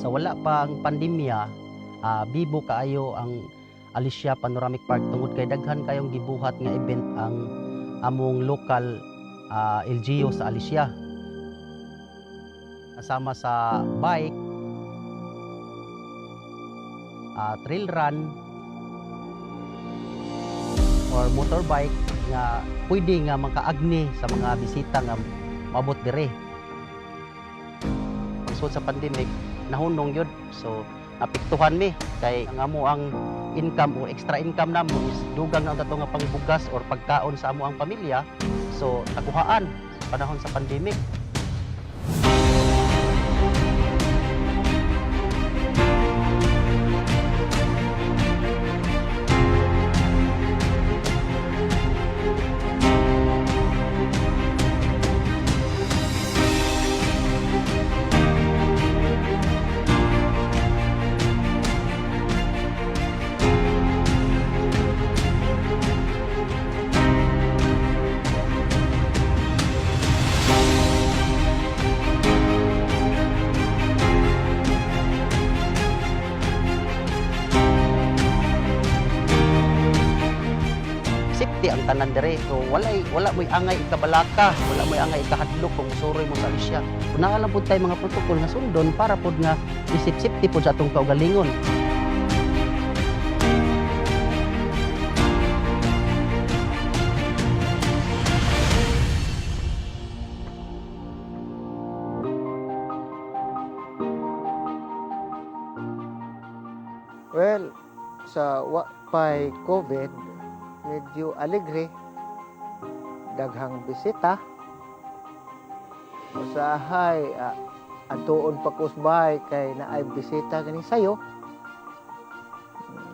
Sa wala pa ang pandemya, bibo kaayo ang Alicia Panoramic Park tungod kay daghan kayong gibuhat nga event ang among local LGU sa Alicia. Kasama sa bike, trail run, or motorbike nga pwede nga makaagni sa mga bisita nga maabot dire. Pagsud sa pandemic, nahunong gyud. So apektuhan mi kay ang amo ang income o extra income namo is dugang na ato nga pangbugas or pagkaon sa amo ang pamilya. So nakuhaan sa panahon sa pandemic. Safety ang tanan dire. So wala mo'y angay ikabalaka, wala mo'y angay ikahadlok kung musuroy mo sa Alicia. Naa lang pud tay mga protocol nga sundon para pud nga isip safety pud sa atong kaugalingon. Well, sa wa pay COVID, medyo alegre, daghang bisita. Usahay, atuon pa ko sa bahay kay naay bisita gani sayo.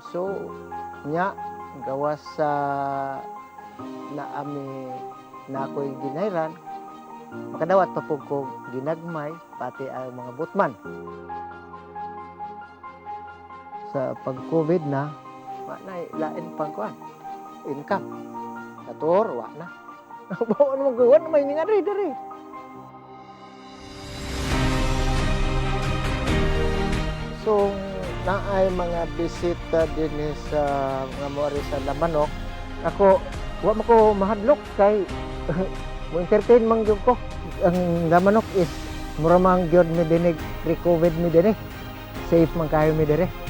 So, nya gawas sa naami na ako'y ginayran, makadawat pa pud ko ginagmay pati ang mga butman. Sa pag-COVID na, wa na lain pang kuan, income. Sa tour, wa na. Bawa naman ko, wa na may nga diri diri. So, naay mga bisita dinhi sa mga moari sa Lamanok. Ako, wa man ko mahadlok kay mo entertain man gyud ko. Ang Lamanok is mura man gyud mi dinhi pre-COVID mi dinhi. Safe man kayo mi diri.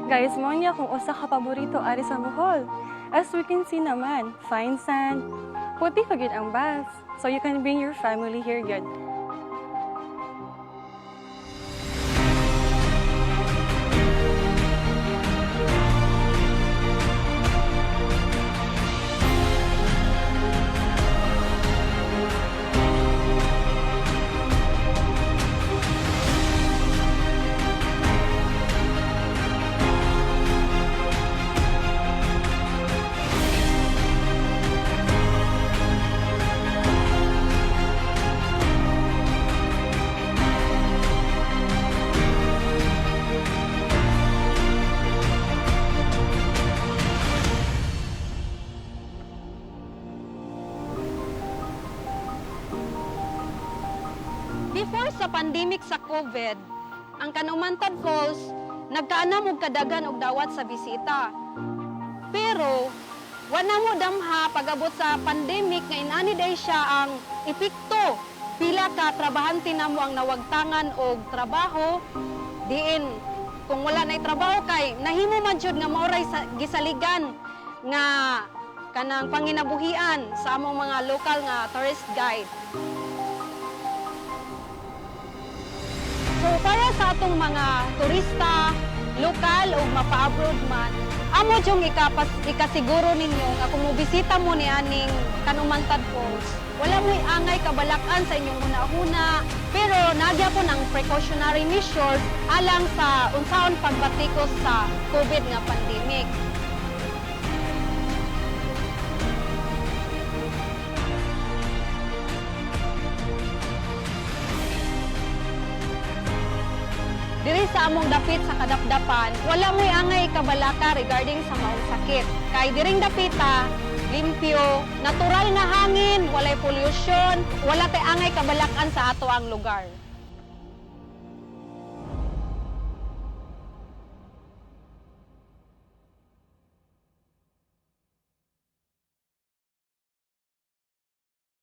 Guys, mao niya kung usa ka paborito ari sa Bohol. As we can see naman, fine sand, puti pa gyud ang bath. So you can bring your family here gyud. Before sa pandemic sa COVID, ang Kanumantad Falls nagkaanam og kadaghan og dawat sa bisita. Pero wala mo damha pag-abot sa pandemic nga inani day siya ang epekto. Pila ka trabahante namo ang nawagtangan og trabaho diin kung wala nay trabaho kay nahimo man jud nga maoray sa gisaligan nga kanang panginabuhian sa among mga lokal nga tourist guide. So para sa atong mga turista, lokal o mapa-abroad man, amo jung ikasiguro ninyo nga kung mobisita mo ni aning Kanumantad Falls, Wala mo'y angay kabalakan sa inyong huna-huna, pero nagyapon ang precautionary measures alang sa unsaon pagbatikos sa COVID nga pandemic. Diri sa among dapit sa kadapdapan, wala mo'y angay kabalaka regarding sa maong sakit. Kay diring dapita, limpyo, natural nga hangin, walay pollution, wala tay angay kabalakan sa ato ang lugar.